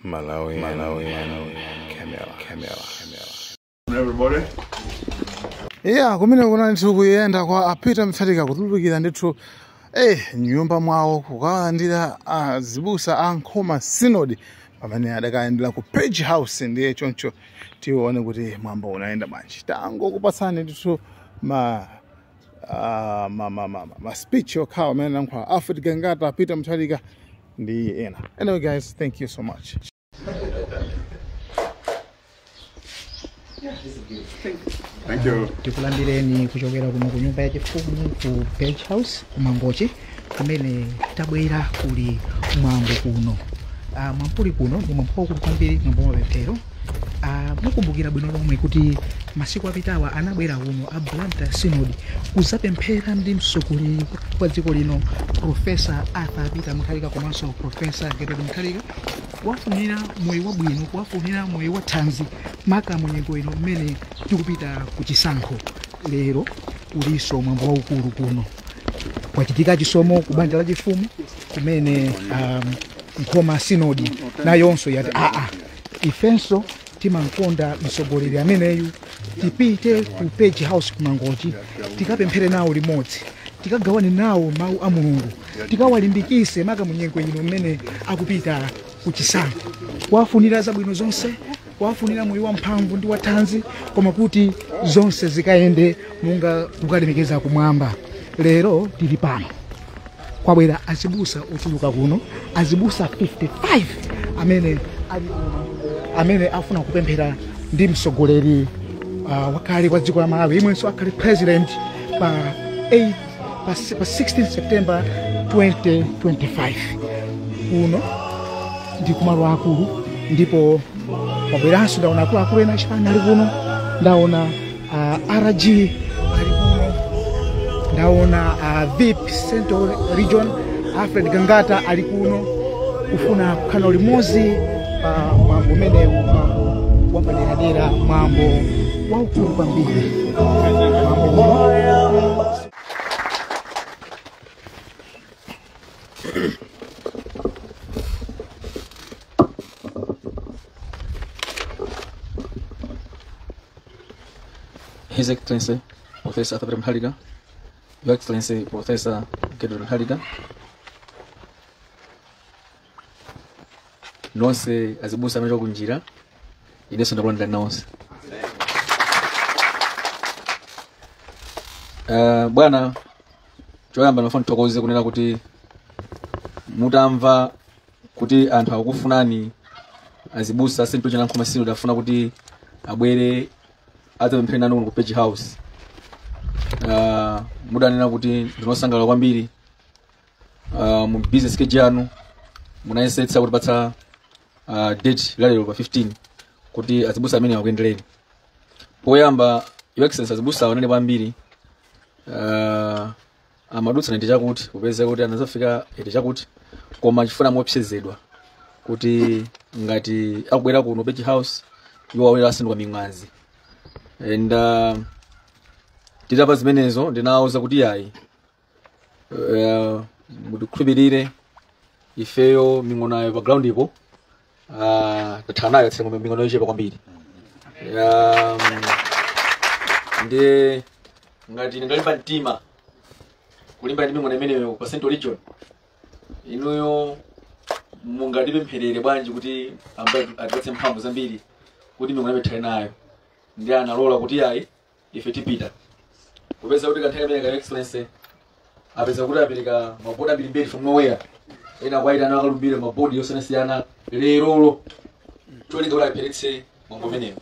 Malawi, Malawi, Camera, Camera, Camera. Everybody. Yeah, kumene kuna ndithu kuyenda kwa a Peter Mutharika kutulukira ndithu nyumba mwawo kukalandira azibusa a Nkhoma Synod pamene adakayendera ku Page House. Ndiye choncho tione kuti mwambo unayenda bwanji. Tangokupatsani ndithu ma speech okhawa amene anayankhula Alfred Gangata, Peter Mutharika ndi ena. Anyway guys, thank you so much. Thank you. Tikulandireni kuchokera kuno ku nyumba yachifumu ku Page House ku Mangochi, kumene tabwera kuli mwambo kuno. Mwambo uli kuno ndi mwambo waukulu kwambiri, mwambo wa mapemphero. Mukumbukira bwino lomwe kuti masiku apitawa anabwera kuno a Blantyre Synod kuzapemphera ndi mtsogoleri wa dziko lino Professor Arthur Peter Mutharika komanso Professor Gertrude Mutharika, kuwafunira moyo wabwino, kuwafunira moyo wa thanzi maka munyengo ino mmene tikupita ku chisankho. Lero kulinso mwambo waukulu kuno, kwachitika chisomo ku banja la chifumu kumene Nkhoma Synod nayonso yati ifenso timankonda mtsogoleri ameneyu, tipite ku Page House ku Mangochi tikapemphere nawo limodzi, tikagawane nawo mawu a Mulungu, tikawalimbikise maka munyengo ino mmene akupita ku chisankho, kuwafunira zabwino zonse, kuwafunira moyo wamphamvu ndi wathanzi, koma kuti zonse zikayende monga kukalemekeza kumwamba. Lero tili pano, kwabwera azibusa ochuluka kuno, azibusa 55 amene ali kuno, amene afuna kupemphera ndi mtsogoleri wakale wa dziko la Malawi, imwenso akhale president pa 16 September 2025. Kuno ndi kumalo akulu, ndipo kwabweranso ndaona akuluakulu ena achipani ali kuno, ndaona RG ali kuno, ndaona VIP Central Region Alfred Gangata ali kuno, kufuna kukhala limodzi pa mwambo umenewu, mwambo wapaderadera, mwambo waukulu kwambiri. Mwambo uno His Excellency Professor Arthur Peter Mutharika, Your Excellency Professor Gertrude Mutharika, nonse azibusa amene kunjira, inenso ndakulandira nonse. Bwana, choyamba ndimafuna ndithokoze kunena kuti mutamva kuti anthu akukufunani azibusa Central Region Nkhoma Synod afuna kuti abwere adzapemphere nanu kuno ku Page House. Mudanena kuti ndinosangalala kwambiri. Mu business cage yanu munayesetsa kutipatsa date la lero pa 15 kuti azibusa amene akuyendereni. Poyamba Your Excellency azibusa anene kwambiri, amadutsa ndi chakuti kupeza kuti anazafika ete chakuti, koma chifuna mopsezedwa kuti ngati akubwera kuno Page House iwo awera asinduka ming'azi. And titapa zimenezo ndinawuza kuti yayi, mutikhulupirire ifeyo ming'onayo pa ground ipo, tathala nayo tsengo ming'ono yochepa kwambiri. Ndiye ngati ndingalimba mtima kulimba ndi ming'ono imeneyo pa Central Region, inuyo mungatipempherere bwanji kuti ambaye atipatse mphamvu zambiri kuti ming'ono imene tithale nayo. Ndi analola kuti yayi ife tipita, kupeza kuti kanthawi kamene ka Excellency apeza kuti apereka mabodi ambirimbiri from nowhere, ena kwaita akalumbira mabodi yosiyanasiyana lerolo cholinga kuti aperetse mwambo umenewo.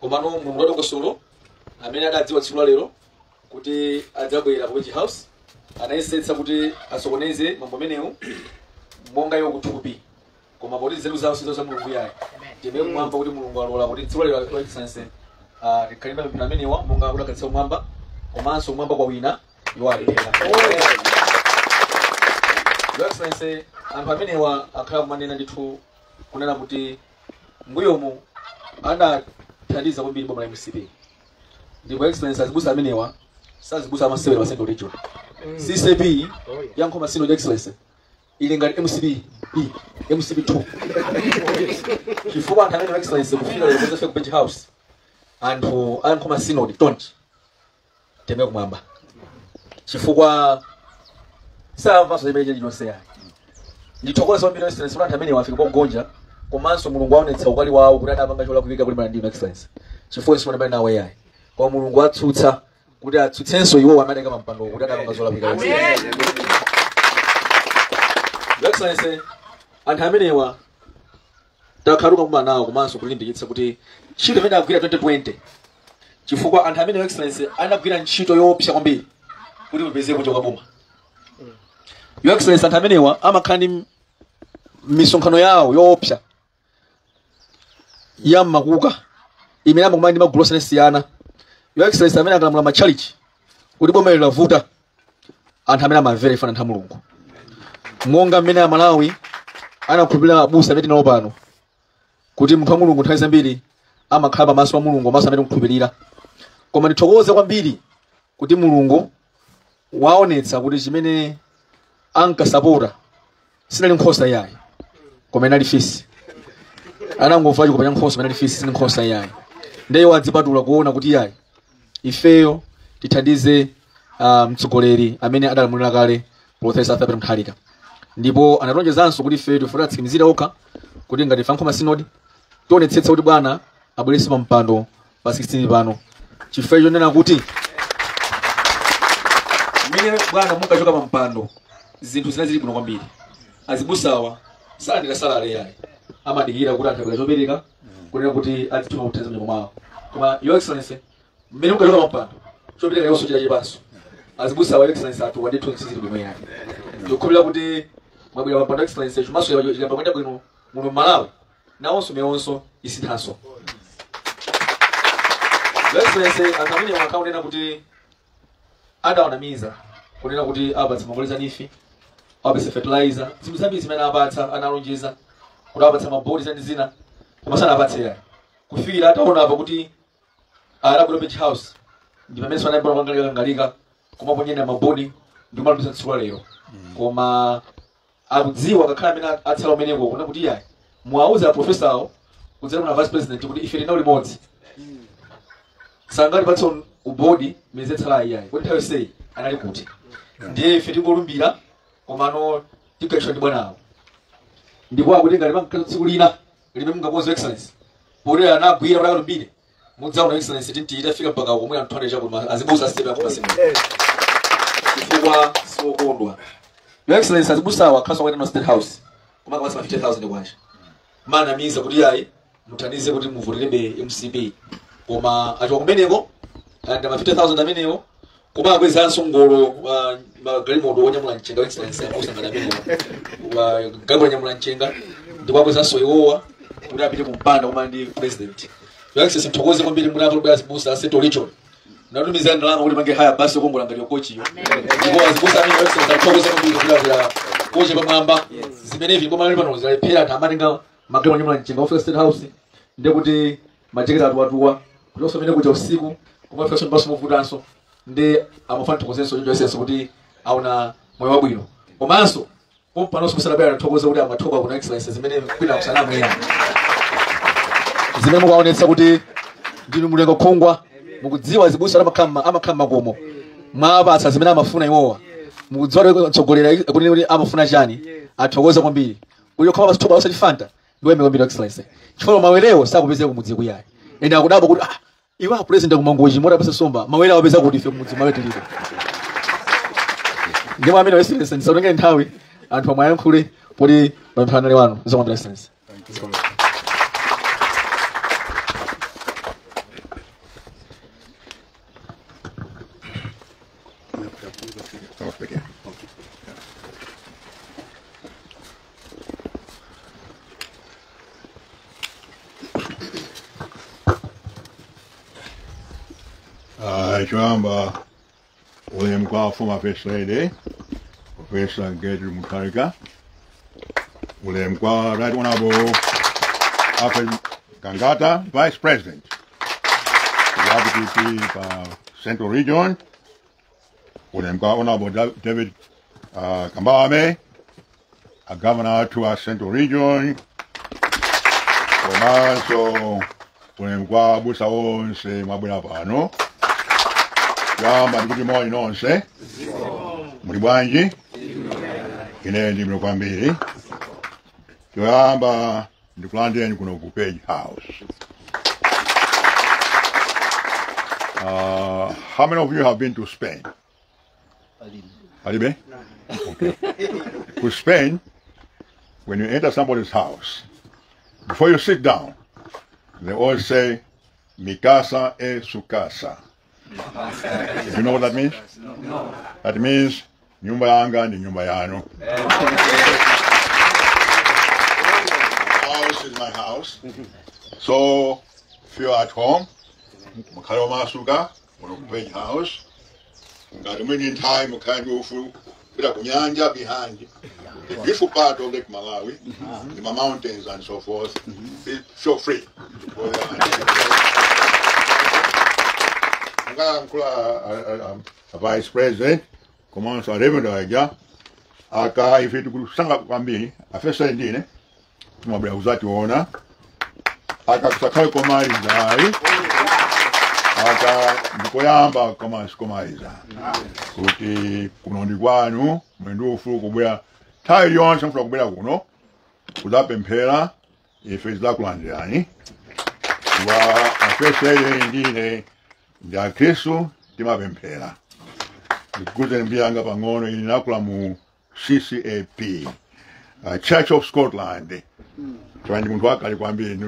Komano Mulungu wadongosolo amene adadziwa tsiku la lero kuti adzabwera ku Page House anayesetsa kuti asokoneze mwambo umenewu monga iwo kuthupi, koma poti nzeru zawo sizo za Mulungu yayi. Timene kumwamba kuti Mulungu alola kuti tsiku la lero Your Excellency tikhalimba mapemphero amenewa monga kudakalitsa kumwamba, komanso kumwamba kwa wina iwo alilera. Your Excellency, anthu amenewa akhala kumanena ndithu kunena kuti mbuyomu adathandiza kwambiri boma la MCP, ndipo Excellency azibusa amenewa sazibusa amasewera pa Central Region. CCP ya Nkhoma Synod Excellency Ili ngati MCP B, MCP 2. Chifukwa anthu amene Excellency kufika lero kudzafika ku Bench House, anthu a Nkhoma Synod tonse teme kumwamba. Chifukwa samvanso chimene chilichonse yayi. Ndithokoze kwambiri Excellency kuti anthu amene wafika pogonja, komanso Mulungu aonetsa ukali wawo kuti adapanga cholakwika kulimbana ndi Excellency. Chifukwa simene nawo yayi. Koma Mulungu atsutsa kuti atsutsenso iwo amene adayika pampando kuti adapanga zolakwika. Excellency, anthu amenewa takhaluka kumana nawo komanso kulimbikitsa kuti ntchito imene agwira 2020, chifukwa anthu amene Excellency anagwira ntchito yoopsa kwambiri kuti mupeze kunja kwa boma. Your Excellency, anthu amenewa amakhala ndi misonkhano yawo yoopsa ya makuka imene amakumana ndi magulu osiyanasiyana. Your Excellency, amene akalamula matchalichi kuti boma ili lavuta, anthu amene amamvera ifana anthu a Mulungu. Monga mmene Amalawi anakhulupirira abusa amene tinawo pano, kuti munthu wa Mulungu nthawi zambiri amakhala pamaso pa Mulungu komanso amene kukhulupirira. Koma ndithokoze kwambiri kuti Mulungu waonetsa kuti chimene ankasapota sinali nkhosa yayi, koma inali fisi. Anangomva chikopa cha nkhosa, inali fisi, sini nkhosa yayi. Ndiye wadzipatula kuona kuti yayi, ifeyo tithandize mtsogoleri amene adalamulira kale Professor Arthur Peter Mutharika. Ndipo anatonjezanso kuti ifeyo tifuna atsimikizire okha kuti ngati Nkhoma Synod tionetsetsa kuti bwana abweretse pa mpando pa 16 pano. Chifukwa chonena kuti mmene bwana munkachoka pa mpando zinthu zina zili bwino kwambiri. Azibusawa salandira salary yayi, amadikira kuti anthu abwera chopereka kunena kuti azituma kuthandiza mnyumba mwawo. Koma Your Excellency, mmene munkachoka pa mpando chopereka yonso chida chepanso. Azibusawa, Your Excellency, atu wandithu sizili bwino yayi. Ndikukhulupirira kuti mwabwera pa mpando, Excellency, chumaso chikamba kuyenda bwino muno Malawi, nawonso meyonso isinthanso. Your Excellency, anthu amene akaonena kuti adawanamiza kunena kuti apatsa mangoleza za NEEF, apatsa fertilizer, zinthu zambiri zimene apatsa, analonjeza kuti apatsa mabodi zandi zina, koma sanapatse yayi. Kufikira ataona apa kuti anabwera Bench House, ndi pamene sanayamba kukangalika koma ponyena mabodi ndi kumalumbiza tsiku la lero. Koma akudziwa kakhala amene atsala umeneko kuna kuti yayi, muwauze aprofesawo kudzera kuna vice president kuti ife tinawo limodzi, sangatipatse ubodi miyezi yatsala iyayi, kuti nthawi yonseyi anali kuti? Ndiye ife tingolumbira, komano tigachita ndi bwanawo. Ndipo akuti ngati pankhala tsiku lina limene mungakonze, Excellency, poti anagwira kuti akalumbire, mudzaona Excellency tinti itafika mpaka komwe anthu ane chakuti azibusa asitepe akoma simu, chifukwa siwokondwa. Your Excellency, azibusawa akhaso kwaita no State House koma akapasa 50,000 kwacha, manamiza kuti yayi, muthandize kuti muvoterebe MCP. Koma achoka kumeneko anda ma 50,000 amenewo, koma akwezanso ngolo, magalimoto onyamula mchenga. Excellency, abusa ngati amenewo galimoto onyamula mchenga, ndipo akwezanso iwowa kuti apite kumpanda koma ndi president. Your Excellency, mthokoze kwambiri kuti atobwera azibusa a Central Region natumiza ndalama kuti pange haya basi yokongola ngati yokochiyo. Ndipo azibusa amene, Excellency, athokoze kwambiri kuti akwera koche pamwamba zimene ivi boma lili pano zalephera. Anthu amatenga magalimoto onyamula mchenga ofika State House, ndiye kuti majeketi atuwatuwa kuti osamene kuja usiku kumafika basi movutanso. Ndi amafana thokozenso choncho kuti aona moyo wabwino. Komanso pompanonso musanabwera athokoze kuti amathoka kuna Excellency zimene kwina kusanamu yani, zimene mukuwaonetsa kuti ndinu mulengo khungwa, mukudziwa zibusa amakhala makomo, mwapatsa zimene amafuna iwowa, mukudziwa kuti mtsogoleri kuti amafuna chani. Athokoze kwambiri kuti okhala pasithoka osati Fanta. Ndiweme kwambiri, Excellency, chifukwa mawerewo sakupezeka kumudzi kuyayi. Ende akudabwa kuti ah, iwe a president kumangochi motapesa somba, mawere awapeza kuti? Ife kumudzi mawe tilibe. Ndipo amene, Excellency, ndisatenge nthawi, anthu amwe ayankhule poti pamphana wanu zokwambira, Excellency. Okay. Choyamba, ulemu kwa former First Lady, Professor Gertrude Mutharika. Ulemu kwa Right Honorable Alfred Gangata, Vice President wa DPP pa Central Region. Ulemu kwa Honorable David Kambame, A governor athu a Central Region, komanso ulemu kwa abusa onse mwabwera pano. Yamba ndikuti moni nonse. Muli bwanji? Ine ndi bwino kwambiri. Choyamba ndikulandireni kuno ku Page House. How many of you have been to Spain? Alibe? Okay. To Spain, when you enter somebody's house, before you sit down, they always say, "Mi casa es su casa." You know what that means? No. That means nyumba yanga ndi nyumba yanu. House is my house. So feel at home. Mukhale omasuka muno ku Page House. Ngati muli nthawi mukhale ndi ufulu kupita ku nyanja behind the beautiful part of Lake Malawi, the mountains and so forth. Feel free to go there. Ngayankhula a vice president komanso a reverend aja aka ife tikusanga kwambiri afesa ndine timabwera kuzationa aka kusakhale komaliza ayi aka ndikoyamba koma sikomaliza kuti kuno ndi kwanu muli ndi ufulu kubwera nthawi iliyonse mufuna kubwera kuno kudzapemphera ife tidzakulandirani wa afesere ndine ndi akhristu timapemphera. Ndikukuze mbiri yanga pang'ono. Ine ndinakula mu CCAP, Church of Scotland. Chifukwa ndi munthu wakale kwambiri.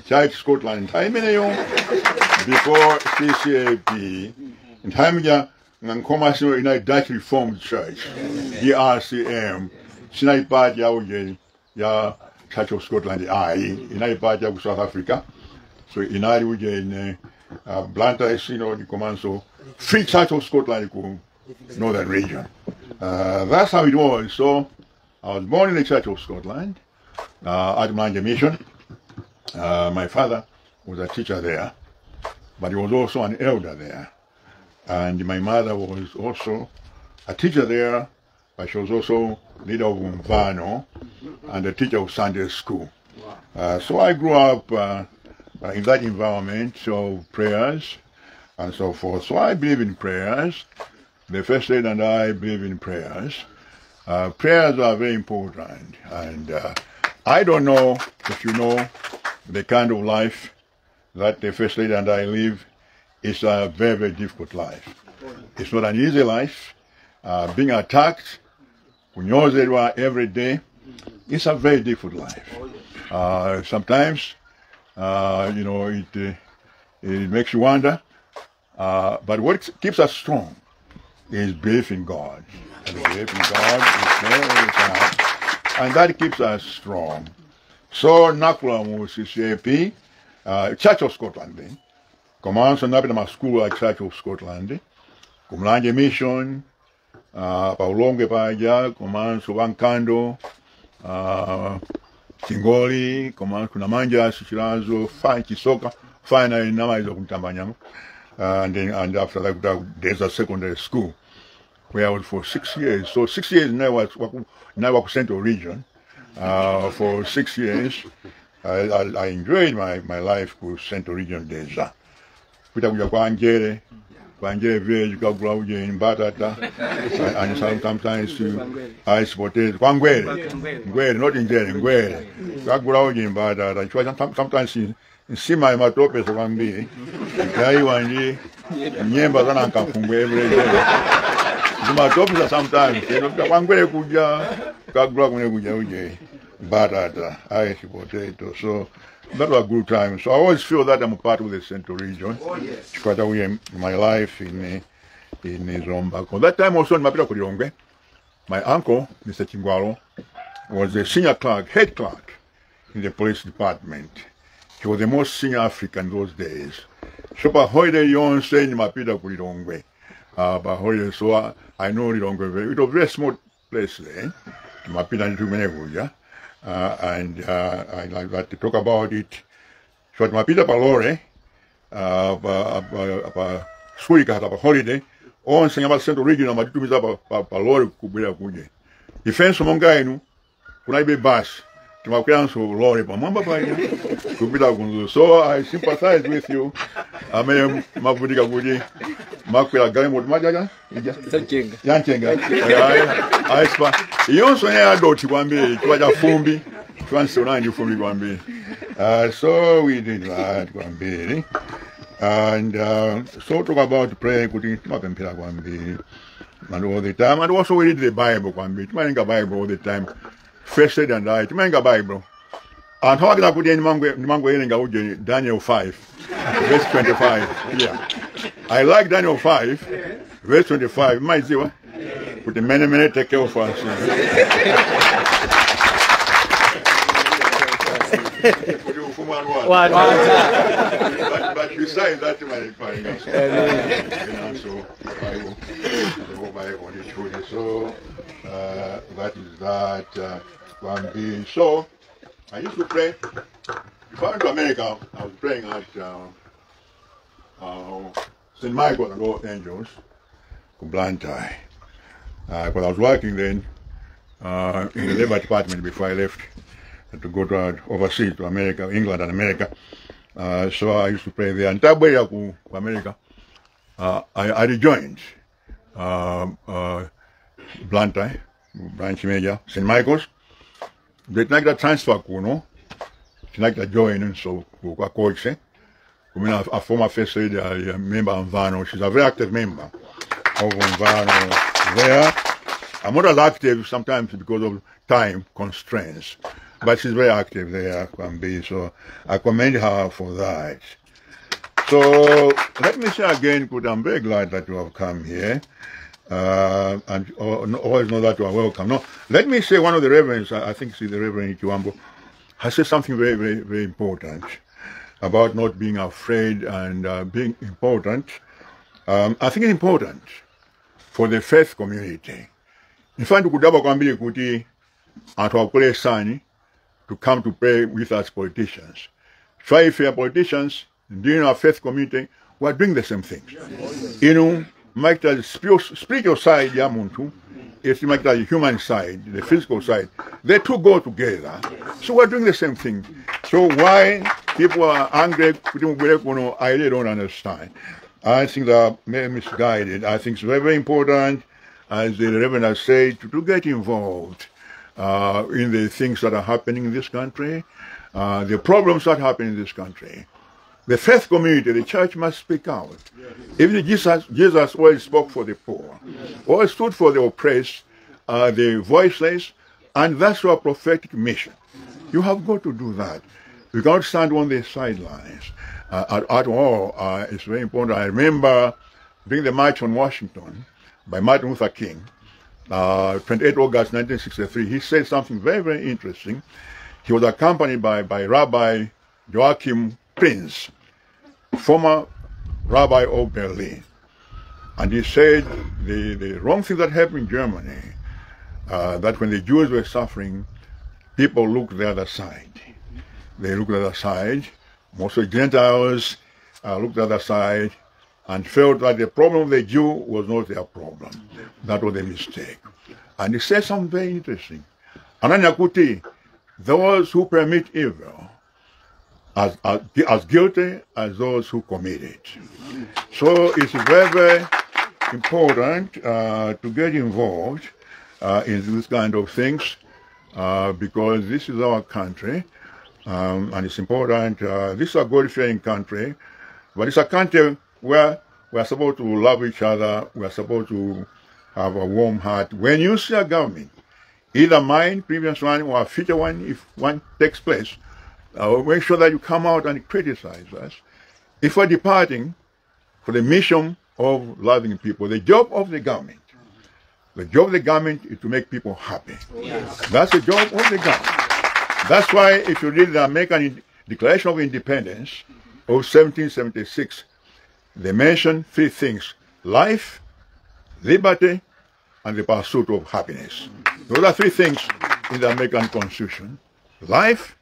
Church Scotland nthawi imeneyo before CCAP, nthawi imija Nkhoma Synod inali Dutch Reformed Church, DRCM. Sinali part ya uje ya Church of Scotland ayi, inali part ya ku South Africa. So inali uje ine Blantyre Synod komanso Free Church of Scotland ku Northern Region. That's how it was. So I was born in the Church of Scotland at Mulanje Mission. My father was a teacher there, but he was also an elder there. And my mother was also a teacher there, but she was also leader of Umvano and a teacher of Sunday school. So I grew up in that environment of prayers and so forth. So I believe in prayers. The First Lady and I believe in prayers. Prayers are very important. And I don't know if you know the kind of life that the First Lady and I live. It's a very, very difficult life. It's not an easy life. Being attacked, kunyozedwa every day, it's a very difficult life. Sometimes, it makes you wonder. But what keeps us strong is belief in God. And belief in God is there all the time. And that keeps us strong. So, nakula mu CCAP, Church of Scotland, then. Komanso napita ma school a Church of Scotland, Kumulanje Mission, pa Ulongwe paja, komanso Wankando, Chingoli, komanso kuna Manja, Chirazo, Fine Chisoka, finally namaliza kumtambanyama. And then, and after that, there's a secondary school where I was for 6 years. So 6 years now was now Central Region. For 6 years, I enjoyed my life with Central Region Dedza. Kuita kuja kwa Njere, kwa Njere village, kagula uje mbatata, and sometimes to ice potato. Kwa Ngwere, Ngwere, not Njere, Ngwere. Kagula uje mbatata. Chwa sometimes nsima matope kwambiri. Gaiwa ndi nyemba zana nkafumbwe every day. Zimatopesa sometimes. Kwa Ngwere kuja, kagula kune kuja uje mbatata, ice potato. So that was a good time. So I always feel that I'm a part of the Central Region. Chifukwa uye my life in Zomba. That time also ndimapita ku Lilongwe. My uncle, Mr. Chingwalo, was the senior clerk, head clerk in the police department. He was the most senior African those days. So pa holiday yonse ndimapita ku Lilongwe. Pa holiday, so I know Lilongwe very. It was a very small place there. Ndimapita ndithu kumene kuja. And I like to talk about it. So timapita pa lorry, pa school ikatha pa holiday, onse ngama Central Region amatitumiza pa lorry kubwera kuje. Ifenso monga inu, Kunalibe bus, timakweranso lorry pamwamba paja kupita ku Mzuzu. So I sympathize with you amene mavutika kuti makwera galimoto majaja ija yanchenga aispa iyonso ne adoti kwambiri chifukwa cha fumbi, chifukwa nsewu ndi fumbi kwambiri. So we did that kwambiri. And so talk about prayer, kuti timapemphera kwambiri and all the time, and also we read the Bible kwambiri, timawerenga Bible all the time. First Lady and I timawerenga Bible. Anthu awakira kuti ndimangowerenga uje Daniel 5 verse 25. Yeah, I like Daniel 5 verse 25. Maiziwa kuti mene mene tekel upharsin. Kuti ufumu wanu watha. But besides that, my so Bible, the whole Bible is true. So that is that one being. So I used to pray. Before I went to America, I was praying at St. Michael and All Angels, Blantyre. Because I was working then in the labor department before I left to go to overseas to America, England and America. So I used to pray there. And tabwera ku America, I rejoined Blantyre, branch major, St. Michael's. They tinakita transfer kuno, tinakita join so kwa coach. Kumina a former first lady, a member of Mvano. She's a very active member of Mvano there. I'm not as active sometimes because of time constraints, but she's very active there, Kwambi, so I commend her for that. So let me say again, good, I'm very glad that you have come here, and always know that you are welcome. No, let me say one of the reverends, I think it's the Reverend Chiwambo, has said something very, very, very important about not being afraid and being important. I think it's important for the faith community. In fact, kudabwa kwambiri kuti anthu akulesani to come to pray with us politicians. Try if you are politicians, during our faith community, we are doing the same things. You know, make the spiritual side ya muntu, it's like the human side, the physical side. They two go together. So we're doing the same thing. So why people are angry, I really don't understand. I think they are misguided. I think it's very, very important, as the Reverend has said, to get involved in the things that are happening in this country, the problems that happen in this country. The faith community, the church must speak out. Even Jesus always spoke for the poor, always stood for the oppressed, the voiceless, and that's our prophetic mission. You have got to do that. You cannot stand on the sidelines at all. It's very important. I remember during the March on Washington by Martin Luther King, 28 August 1963, he said something very, very interesting. He was accompanied by Rabbi Joachim Prinz, former rabbi of Berlin. And he said the wrong thing that happened in Germany, that when the Jews were suffering, people looked the other side. They looked the other side. Most of the Gentiles looked the other side and felt that the problem of the Jew was not their problem. That was a mistake. And he said something very interesting. Ananyakuti, those who permit evil as guilty as those who commit it. So it's very, very important to get involved in this kind of things because this is our country, and it's important. This is a God-fearing country, but it's a country where we are supposed to love each other, we are supposed to have a warm heart. When you see a government, either mine, previous one, or a future one, if one takes place, make sure that you come out and criticize us. If we're departing for the mission of loving people, the job of the government, the job of the government is to make people happy. Yes. That's the job of the government. That's why if you read the American Declaration of Independence of 1776, they mention three things: life, liberty, and the pursuit of happiness. Those are three things in the American Constitution: life,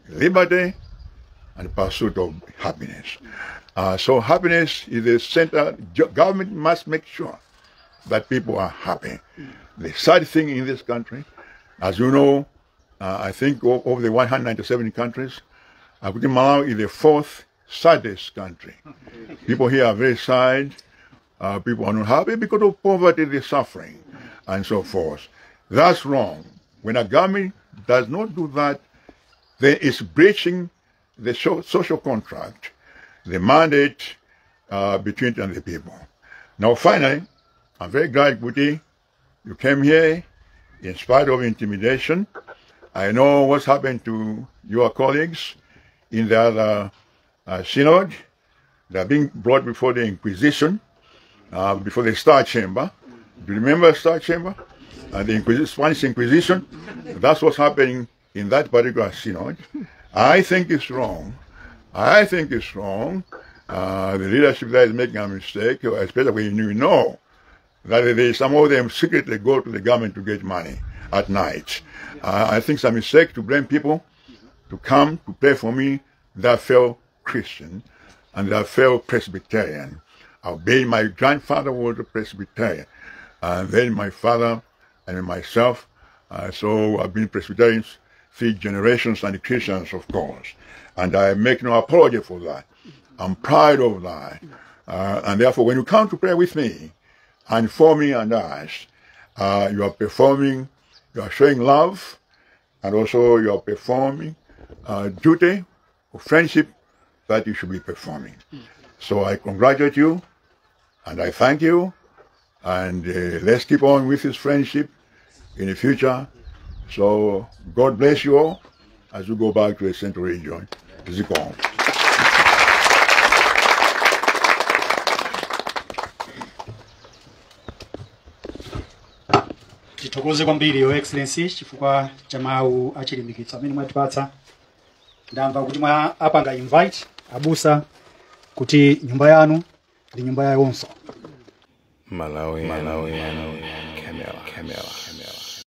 liberty, and pursuit of happiness. So happiness is the center. Government must make sure that people are happy. The sad thing in this country, as you know, I think of the 197 countries, akuti Malawi is the fourth saddest country. People here are very sad. People are not happy because of poverty, the suffering, and so forth. That's wrong. When a government does not do that, then it's breaching the social contract, the mandate between it and the people. Now, finally, I'm very glad, Kuti, you came here in spite of intimidation. I know what's happened to your colleagues in the other synod. They're being brought before the Inquisition, before the Star Chamber. Do you remember Star Chamber? The Spanish Inquisition? That's what's happening in that particular synod. I think it's wrong. I think it's wrong. The leadership there is making a mistake, especially when you know that some of them secretly go to the government to get money at night. I think it's a mistake to blame people to come to pray for me that fellow Christian and that fellow Presbyterian. Albeit my grandfather was a Presbyterian, and then my father and myself. So I've been Presbyterians 3 generations and Christians, of course. And I make no apology for that. I'm proud of that. And therefore, when you come to pray with me and for me and us, you are performing, you are showing love, and also you are performing duty or friendship that you should be performing. So I congratulate you, and I thank you, and let's keep on with this friendship in the future. So God bless you all as you go back to the Central Region. Zikomo. Tithokoze kwambiri, Your Excellency, chifukwa cha mawu achilimbikitso amene mwatipatsa. Ndamva kuti mwa apanga invite abusa kuti nyumba yanu ndi nyumba yawonso. Malawi, Malawi, Camera, Camera, Camera.